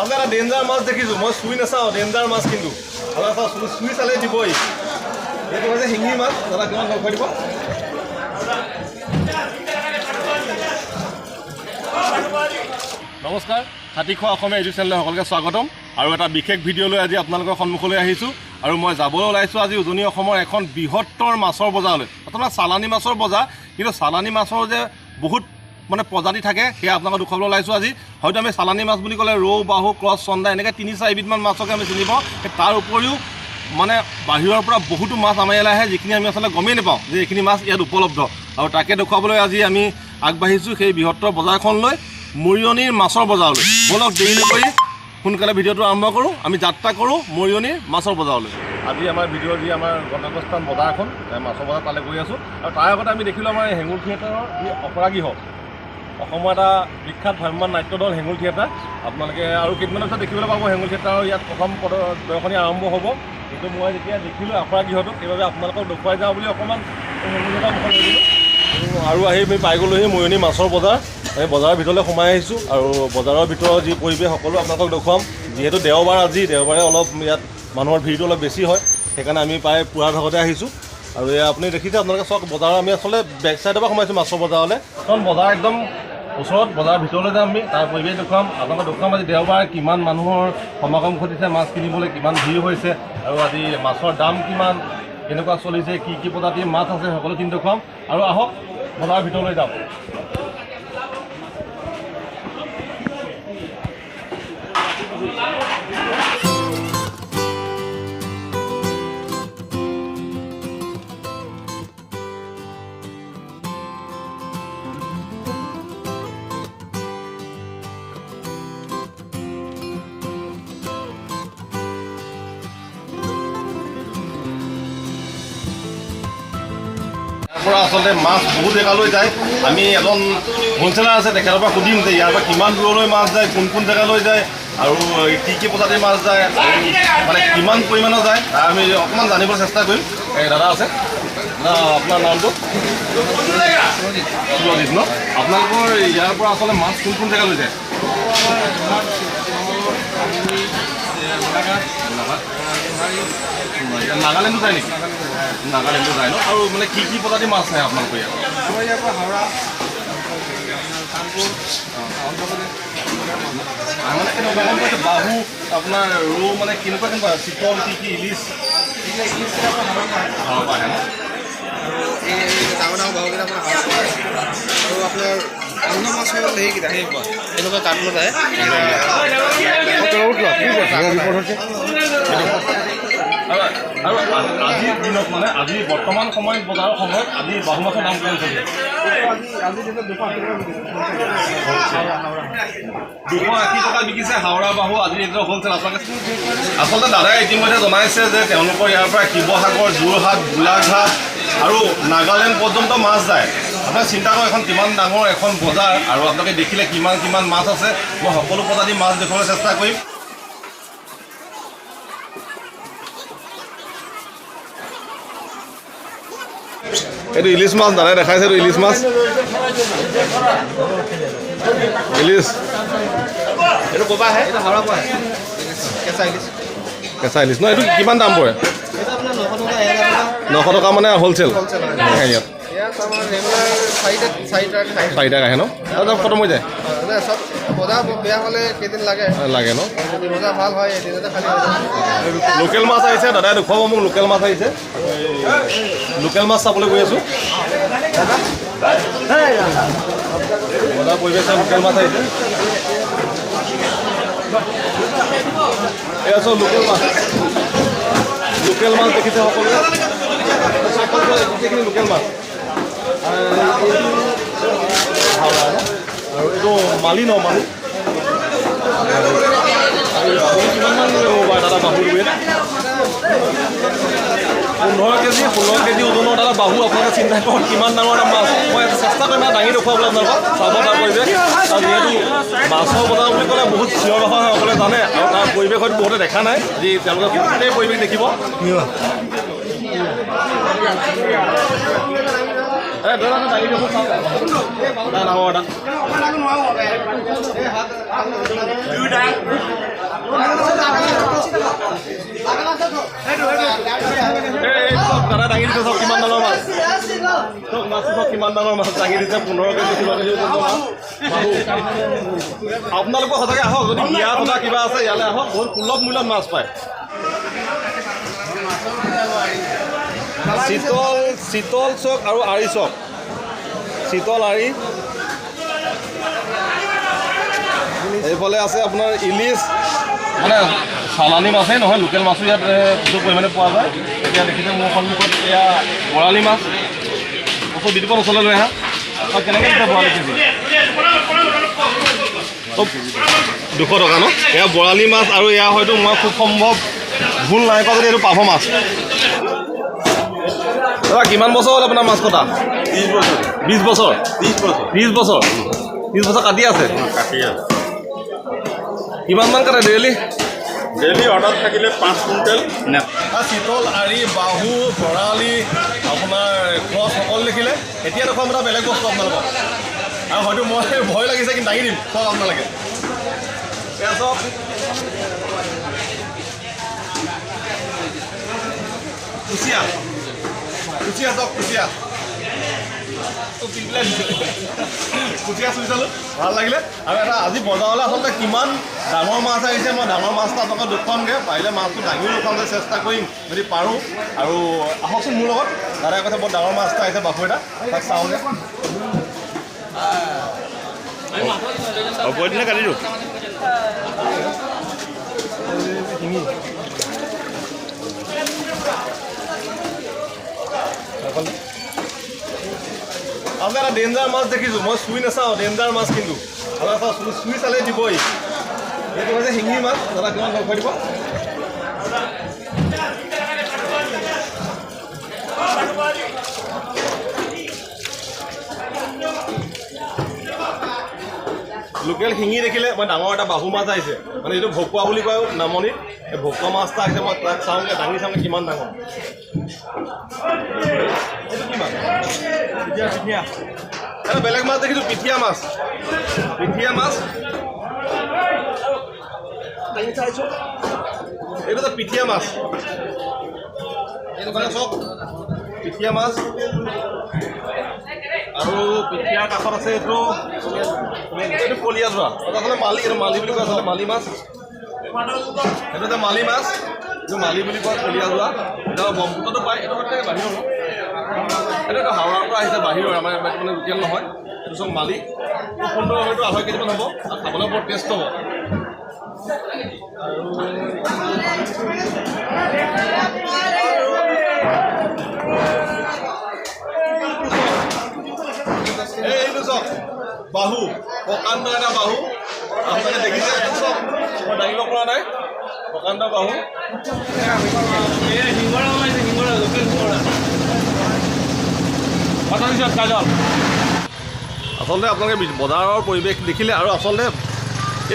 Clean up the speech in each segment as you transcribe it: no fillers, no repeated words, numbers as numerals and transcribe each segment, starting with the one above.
আপোনাৰ এটা ডেঞ্জাৰ মাছ দেখিছোঁ মই, চুই নাচাওঁ, ডেঞ্জাৰ মাছ কিন্তু। আপোনাৰ চাওঁ, চুই চুই চালে দিবই। এইটো হৈছে শিঙি মাছ। দাদা, কিমান দেখুৱাই দিব। নমস্কাৰ, খাটি খোৱা অসমীয়া ইউটিউব চেনেললৈ সকলোকে স্বাগতম। আৰু এটা বিশেষ ভিডিঅ' লৈ আজি আপোনালোকৰ সন্মুখলৈ আহিছোঁ আৰু মই যাবলৈ ওলাইছোঁ আজি উজনি অসমৰ এখন বৃহত্তৰ মাছৰ বজাৰলৈ। আচলতে চালানী মাছৰ বজাৰ, কিন্তু চালানী মাছৰ যে বহুত মানে প্ৰজাতি থাকে, সেয়া আপোনালোকক দেখুৱাবলৈ ওলাইছোঁ আজি। হয়তো আমি চালানী মাছ বুলি ক'লে ৰৌ, বাহু, ক্ৰছ, চন্দা এনেকৈ তিনি চাৰিবিধমান মাছকে আমি চিনি পাওঁ। তাৰ উপৰিও মানে বাহিৰৰ পৰা বহুতো মাছ আমাৰ ইয়ালৈ আহে, যিখিনি আমি আচলতে গমেই নাপাওঁ যে এইখিনি মাছ ইয়াত উপলব্ধ। আৰু তাকে দেখুৱাবলৈ আজি আমি আগবাঢ়িছোঁ সেই বৃহত্তৰ বজাৰখনলৈ, মৰিয়নিৰ মাছৰ বজাৰলৈ। ব'লক, দেৰি নকৰি সোনকালে ভিডিঅ'টো আৰম্ভ কৰোঁ। আমি যাত্ৰা কৰোঁ মৰিয়নিৰ মাছৰ বজাৰলৈ। আজি আমাৰ ভিডিঅ'ৰ যি আমাৰ গন্তব্যস্থান বজাৰখন, মাছৰ বজাৰ, তালৈ গৈ আছোঁ। আৰু তাৰ আগতে আমি দেখিলোঁ আমাৰ হেঙুল থিয়েটাৰৰ যি অপৰাগৃহ, অসমৰ এটা বিখ্যাত ভ্ৰাম্যমাণ নাট্যদল হেঙুল থিয়েটাৰ। আপোনালোকে আৰু কেইদিনমানৰ পিছত দেখিবলৈ পাব হেঙুল থিয়েটাৰৰ ইয়াত প্ৰথম প্ৰদৰ্শনী আৰম্ভ হ'ব। কিন্তু মই যেতিয়া দেখিলোঁ আখৰা গৃহটো, সেইবাবে আপোনালোকক দেখুৱাই যাওঁ বুলি অকণমান হেঙুল থিয়েটাৰ মুখত লৈ দিলোঁ। আৰু আহি আমি পাই গ'লোহি মৰিয়নি মাছৰ বজাৰ। আমি বজাৰৰ ভিতৰলৈ সোমাই আহিছোঁ আৰু বজাৰৰ ভিতৰৰ যি পৰিৱেশ সকলো আপোনালোকক দেখুৱাম। যিহেতু দেওবাৰ আজি, দেওবাৰে অলপ ইয়াত মানুহৰ ভিৰটো অলপ বেছি হয়, সেইকাৰণে আমি প্ৰায় পুৱাৰ ভাগতে আহিছোঁ। আৰু এয়া আপুনি দেখিছে, আপোনালোকে চাওক, বজাৰৰ আমি আচলতে বেক চাইডৰ পৰা সোমাইছোঁ মাছৰ বজাৰলৈ। এখন বজাৰ একদম ওচৰত, বজাৰৰ ভিতৰলৈ যাম আমি, তাৰ পৰিৱেশ দেখুৱাম আপোনালোকক। দেখুৱাম আজি দেওবাৰ কিমান মানুহৰ সমাগম ঘটিছে মাছ কিনিবলৈ, কিমান ভিৰ হৈছে আৰু আজি মাছৰ দাম কিমান, কেনেকুৱা চলিছে, কি কি প্ৰজাতিৰ মাছ আছে, সকলোখিনি দেখুৱাম। আৰু আহক, বজাৰৰ ভিতৰলৈ যাম। ইয়াৰ পৰা আচলতে মাছ বহুত জেগালৈ যায়। আমি এজন হোলচেলাৰ আছে, তেখেতৰ পৰা সুধিম যে ইয়াৰ পৰা কিমান দূৰলৈ মাছ যায়, কোন কোন জেগালৈ যায় আৰু কি কি প্ৰজাতিৰ মাছ যায় আৰু মানে কিমান পৰিমাণৰ যায়, তাৰ আমি অকণমান জানিবলৈ চেষ্টা কৰিম। এই দাদা আছে। দাদা, আপোনাৰ নামটো? সুৰজিত ন? আপোনালোকৰ ইয়াৰ পৰা আচলতে মাছ কোন কোন জেগালৈ যায়? গোলাঘাট, নাগালেণ্ডো যায় নেকি? নাগালেণ্ডো যায় ন? আৰু মানে কি কি প্ৰজাতিৰ মাছ আহে আপোনালোকৰ ইয়াত? আমাৰ ইয়াৰ পৰা হাওৰা, কানপুৰ, অন্ধ্ৰপ্ৰদেশ। মানে কেনেকুৱা গম পাইছে, বাহু, আপোনাৰ ৰৌ, মানে কেনেকুৱা কেনেকুৱা, চিতল, কি কি, ইলিচ? এইবিলাক ইলিচকেইটা আপোনাৰ হাওৰাৰ পৰা আহে। হাওৰাৰ পৰা আহে ন? আৰু এই ডাঙৰ ডাঙৰ বাহুকেইটা আপোনাৰ হাওৰাৰ পৰা আহে। আৰু আপোনাৰ অন্য মাছ হ'ল সেইকেইটা, সেই এনেকুৱা কাৰ্টুনত আহে। আৰু আজিৰ দিনত, মানে আজি বৰ্তমান সময়ত, বজাৰৰ সময়ত আজি বাহু মাছৰ দাম কিমান চলিছে? আজি দিনত 280 টকা বিকিছে হাওৰা। 280 টকা বিকিছে হাওৰা বাহু আজি এইটো হ'লচেল। আপোনালোকে আচলতে দাদাই ইতিমধ্যে জনাইছে যে তেওঁলোকৰ ইয়াৰ পৰা শিৱসাগৰ, যোৰহাট, গোলাঘাট আৰু নাগালেণ্ড পৰ্যন্ত মাছ যায়। আপোনাক চিন্তা কৰক, এখন কিমান ডাঙৰ এখন বজাৰ আৰু আপোনালোকে দেখিলে কিমান কিমান মাছ আছে। মই সকলো প্ৰজাতিৰ মাছ দেখুৱাবলৈ চেষ্টা কৰিম। এইটো ইলিচ মাছ, দাদাই দেখাইছে, এইটো ইলিচ মাছ। ইলিচ। এইটো ক'ৰ পৰা আহে? এইটো হাওৰাৰ পৰা আহে, কেঁচা ইলিচ। কেঁচা ইলিচ ন? এইটো কিমান দাম পৰে? এইটো আপোনাৰ 900 টকা, 1000 টকা। 900 টকা মানে হ'লচেল? হ'লচেল হয়। ইয়াত ইয়াত আমাৰ ৰেগুলাৰ চাৰিটা চাৰিটা আহে। চাৰিটাক আহে ন? আৰু খতম হৈ যায়? মানে চব বজাৰ বেয়া হ'লে কেইদিন লাগে। লাগে ন? যদি বজাৰ ভাল হয়, এদিনতে খালী হৈ যায়। লোকেল মাছ আহিছে, দাদাই দেখুৱাব মোক। লোকেল মাছ আহিছে, লোকেল মাছ চাবলৈ গৈ আছোঁ। বজাৰ পৰিৱেশ চাই লোকেল মাছ আহিছে। এয়া চব লোকেল মাছ। লোকেল মাছ দেখিছে সকলোৱে, সকলোৱে গোটেইখিনি লোকেল মাছ। হাওৰা ন? আৰু এইটো মালি ন? মালি। আৰু কিমানমান হ'ব পাৰে দাদা বাহুৰ ৱেট? 15 কেজি, 16 কেজি ওজনৰ দাদা বাহু। আপোনালোকে চিন্তা কৰক কিমান ডাঙৰ এটা মাছ। মই এটা চেষ্টা কৰিম এটা দাঙি দেখুৱাবলৈ আপোনালোকক, চাব তাৰ পৰিৱেশ। আৰু যিহেতু মাছৰ বজাৰ বুলি ক'লে বহুত চিঞৰ বাখৰ হয়, সকলোৱে জানে। আৰু তাৰ পৰিৱেশ হয়তো বহুতে দেখা নাই, যি তেওঁলোকে গোটেই পৰিৱেশ দেখিব। এই দাদা, দাঙি দিয়কচোন, চাওক। ডাঙৰ এটা। এই চাওক, দাদা দাঙি দিছে, চাওক কিমান ডাঙৰ মাছ। চাওক মাছটো, চাওক কিমান ডাঙৰ মাছ দাঙি দিছে। 15 কেজি, 16 কেজি ওজনৰ মাছ বাহু। আপোনালোকো সঁচাকৈ আহক, যদি বিয়া থকা কিবা আছে ইয়ালৈ আহক, বহুত সুলভ মূল্যত মাছ পায়। চিতল, চিতল চক আৰু আৰি চক, চিতল আৰি। এইফালে আছে আপোনাৰ ইলিচ, মানে চালানী মাছেই নহয়, লোকেল মাছো ইয়াত প্ৰচুৰ পৰিমাণে পোৱা যায়। এতিয়া দেখিছে মোৰ সন্মুখত এয়া বৰালি মাছ। ওচৰ বিতুপন, ওচৰলৈ লৈ আহা। আৰু কেনেকৈ দিছে বৰালি কেজি? 200 টকা ন? এয়া বৰালি মাছ আৰু এয়া হয়তো মই খুব সম্ভৱ ভুল নাই কোৱা যদি এইটো পাভ মাছ। দাদা, কিমান বছৰ হ'ল আপোনাৰ মাছ কটা? 30 বছৰ। 20 বছৰ? 30 বছৰ। 30 বছৰ। 30 বছৰ কাটি আছে? কাটি আছে। কিমান মান কাটে ডেইলি? ডেইলি অৰ্ডাৰ থাকিলে 5 কুইণ্টেল। চিতল, আৰি, বাহু, বৰালি, আপোনাৰ ক্ৰছ সকলো দেখিলে। এতিয়া দেখুৱাম এটা বেলেগ বস্তু আপোনালোকক আৰু হয়তো মই ভয় লাগিছে, কিন্তু দাঙি দিম, চাওক আপোনালোকে। এয়া চাওক, কুচিয়া, কুচিয়া চাওক, কুচিয়া পিলপিলাই দিছে। কুচিয়া চুই চালোঁ, ভাল লাগিলে। আৰু এটা আজি বজাৰলৈ আচলতে কিমান ডাঙৰ মাছ আহিছে, মই ডাঙৰ মাছ এটা আপোনালোকক দেখুৱামগৈ। পাৰিলে মাছটো দাঙিও দেখুৱামগৈ, চেষ্টা কৰিম যদি পাৰোঁ। আৰু আহকচোন মোৰ লগত, দাদাই কৈছে বৰ ডাঙৰ মাছ এটা আহিছে, বাহু এটা, তাক চাওঁগৈ। দিনা কাটি দিওঁ। আপোনাৰ এটা ডেঞ্জাৰ মাছ দেখিছোঁ, মই চুই নাচাওঁ, ডেঞ্জাৰ মাছ কিন্তু। আপোনাৰ চাওঁ, চুই চুই চালেই দিবই। এইটো হৈছে শিঙি মাছ। দাদা, কিমান দেখুৱাই দিব। লোকেল শিঙি দেখিলে। মই ডাঙৰ এটা বাহু মাছ আহিছে, মানে এইটো ভকুৱা বুলি কয় নামনিত, এই ভকুৱা মাছ এটা আহিছে। মই তাক চাওঁগৈ, দাঙি চাওঁগৈ কিমান ডাঙৰ। এইটো কি মাছ? পিঠিয়া, পিঠিয়া। এটা বেলেগ মাছ দেখিছোঁ, পিঠিয়া মাছ, পিঠিয়া মাছ। এইটো এটা পিঠিয়া মাছ। এইটো মানে চাওক, পিঠিয়া মাছ। আৰু পিঠিয়াৰ কাষত আছে এইটো, এইটো কলীয়া যোৰা। এইটো আচলতে মালি, এইটো মালি বুলি কয় আচলতে, মালি মাছ। এইটো এটা মালি মাছ, এইটো মালি বুলি কয়, কলীয়া যোৰা। এইটো ব্ৰহ্মপুত্ৰতো পায়, এইটো সদায় বাহিৰৰ ন? এইটো হাওৰাৰ পৰা আহিছে, বাহিৰৰ, আমাৰ ইয়াত মানে লোকেল নহয়। এইটো চব মালি। খুব সুন্দৰ, হয়তো 2.5 কেজিমান হ'ব আৰু খাবলৈ বৰ টেষ্ট হ'ব। এই এইটো চাওক, বাহু, প্ৰকাণ্ড এটা বাহু আপোনালোকে দেখিছে। এইটো চাওক, মই দাঙিব পৰা নাই, প্ৰকাণ্ড বাহু। শিঙৰা ওলাইছে, শিঙৰা, লোকেল শিঙৰা। কাজল। আচলতে আপোনালোকে বজাৰৰ পৰিৱেশ দেখিলে। আৰু আচলতে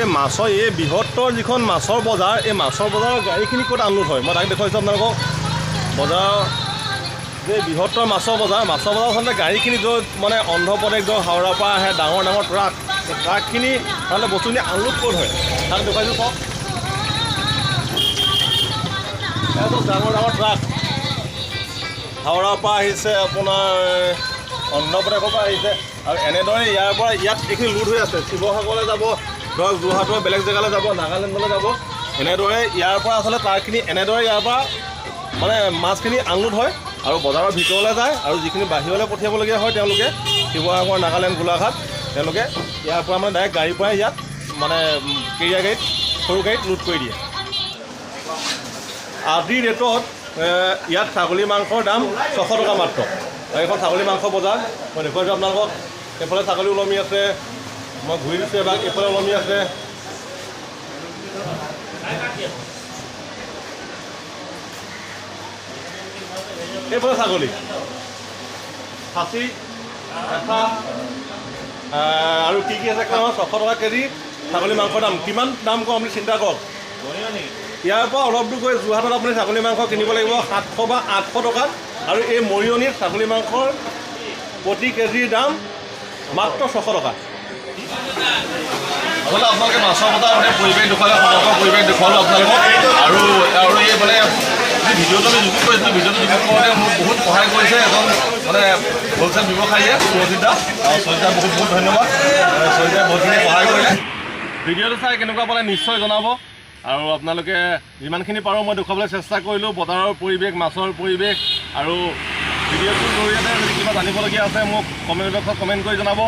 এই মাছৰ এই বৃহত্তৰ যিখন মাছৰ বজাৰ, এই মাছৰ বজাৰৰ গাড়ীখিনি ক'ত আনলোড হয়, মই তাক দেখুৱাইছোঁ আপোনালোকক। বজাৰৰ যে বৃহত্তৰ মাছৰ বজাৰ, মাছৰ বজাৰ আচলতে গাড়ীখিনি য'ত মানে অন্ধ্ৰপ্ৰদেশ ধৰক হাওৰাৰ পৰা আহে ডাঙৰ ডাঙৰ ট্ৰাক, সেই ট্ৰাকখিনি তাহ'লে বস্তুখিনি আনলোড ক'ত হয় তাক দেখুৱাইছোঁ। চাওক, এয়া চাওক, ডাঙৰ ডাঙৰ ট্ৰাক হাওৰাৰ পৰা আহিছে, আপোনাৰ অন্ধ্ৰপ্ৰদেশৰ পৰা আহিছে। আৰু এনেদৰে ইয়াৰ পৰা ইয়াত এইখিনি লোড হৈ আছে, শিৱসাগৰলৈ যাব, ধৰক যোৰহাটৰ বেলেগ জেগালৈ যাব, নাগালেণ্ডলৈ যাব। এনেদৰে ইয়াৰ পৰা আচলতে ট্ৰাকখিনি এনেদৰে ইয়াৰ পৰা মানে মাছখিনি আনলোড হয় আৰু বজাৰৰ ভিতৰলৈ যায়। আৰু যিখিনি বাহিৰলৈ পঠিয়াবলগীয়া হয় তেওঁলোকে শিৱসাগৰ, নাগালেণ্ড, গোলাঘাট, তেওঁলোকে ইয়াৰ পৰা মানে ডাইৰেক্ট গাড়ীৰ পৰাই ইয়াত মানে কেৰিয়াৰ গাড়ীত, সৰু গাড়ীত লোড কৰি দিয়ে। আজিৰ ৰেটত ইয়াত ছাগলী মাংসৰ দাম 600 টকা মাত্ৰ। আৰু এইখন ছাগলী মাংস বজাৰ, মই দেখুৱাইছোঁ আপোনালোকক। এইফালে ছাগলী ওলমি আছে, মই ঘূৰি দিছোঁ এবাৰ, এইফালে ওলমি আছে। এইফালে ছাগলী খাচী এটা আৰু কি কি আছে। কাৰণ 600 টকা কেজি ছাগলী মাংসৰ দাম, কিমান দাম কম আপুনি চিন্তা কৰক। ইয়াৰ পৰা অলপ দূৰ গৈ যোৰহাটত আপুনি ছাগলী মাংস কিনিব লাগিব 700 বা 800 টকাত। আৰু এই মৰিয়নিত ছাগলী মাংসৰ প্ৰতি কেজিৰ দাম মাত্ৰ 600 টকা। আচলতে আপোনালোকে মাছৰ বজাৰ মানে পৰিৱেশ দেখুৱালে, সমগ্ৰ পৰিৱেশ দেখুৱালোঁ আপোনালোকক। আৰু আৰু এই মানে ভিডিঅ'টো আমি যুগুত কৰিছিলোঁ, ভিডিঅ'টো যুগুত কৰোঁতে মোক বহুত সহায় কৰিছে এজন মানে হ'লচেল ব্যৱসায়ীয়ে, সুৰজিত দা। আৰু সুৰজিত দা, বহুত বহুত ধন্যবাদ। সুৰজিত দাই বহুতখিনি সহায় কৰিলে। ভিডিঅ'টো চাই কেনেকুৱা পালে নিশ্চয় জনাব। আৰু আপোনালোকে যিমানখিনি পাৰোঁ মই দেখুৱাবলৈ চেষ্টা কৰিলোঁ, বজাৰৰ পৰিৱেশ, মাছৰ পৰিৱেশ। আৰু ভিডিঅ'টোৰ জৰিয়তে যদি কিবা জানিবলগীয়া আছে, মোক কমেণ্ট বক্সত কমেণ্ট কৰি জনাব।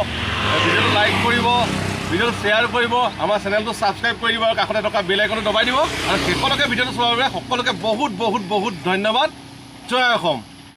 ভিডিঅ'টো লাইক কৰিব, ভিডিঅ'টো শ্বেয়াৰ কৰিব, আমাৰ চেনেলটো ছাবস্ক্ৰাইব কৰি দিব আৰু কাষতে থকা বেল আইকনটো দবাই দিব। আৰু শেষলৈকে ভিডিঅ'টো চোৱাৰ বাবে সকলোকে বহুত বহুত বহুত ধন্যবাদ। জয় অসম।